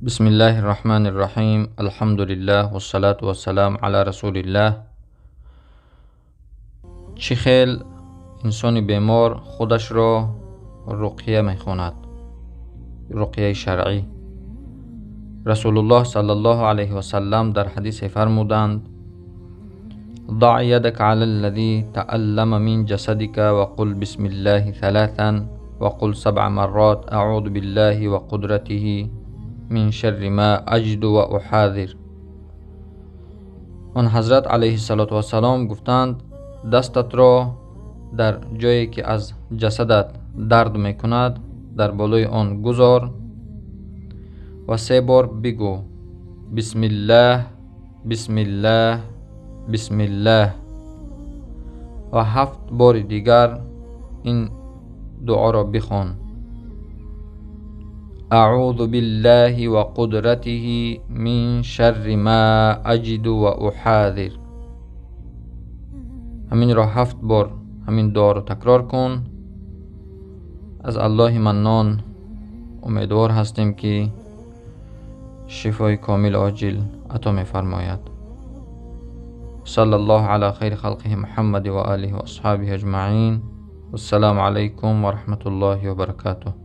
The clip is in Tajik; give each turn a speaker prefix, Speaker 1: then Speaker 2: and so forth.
Speaker 1: Бисмиллаҳи рраҳмани рраҳим. Алҳамдулиллаҳ вассалату вассалам ала расулиллаҳ. Чӣ хел инсони бемор худашро руқия мехонад? Руқияи шаръӣ. Расулуллоҳ саллаллоҳу алайҳи васаллам дар ҳадисе фармуданд: ضع يدك على الذي تألم من جسدك وقل بسم الله ثلاثا وقل سبع مرات أعوذ بالله وقدرته من شر ما أجد وأحاذر. Он ҳазрат алайҳиссалоту вассалом гуфтанд: дастатро дар ҷое ки аз ҷасадат дард мекунад, дар болои он гузор ва се бор бигӯ: бисмиллаҳ, бисмиллаҳ, бисмиллаҳ, ва ҳафт бори дигар ин дуоро бихон: аъузу биллаҳи ва қудратиҳи мин шарри ма аҷиду ва уҳазир. Ҳаминро ҳафт бор ҳамин дуоро такрор кун. Аз Аллоҳи Маннон умедвор ҳастем, ки шифои комил оҷил ато мефармояд. Саллаллоҳу ала хайри халқиҳи Муҳаммади ва олиҳи ва асҳобиҳи аҷмаин. Вассалому алайкум ва раҳматуллоҳи ва баракатуҳ.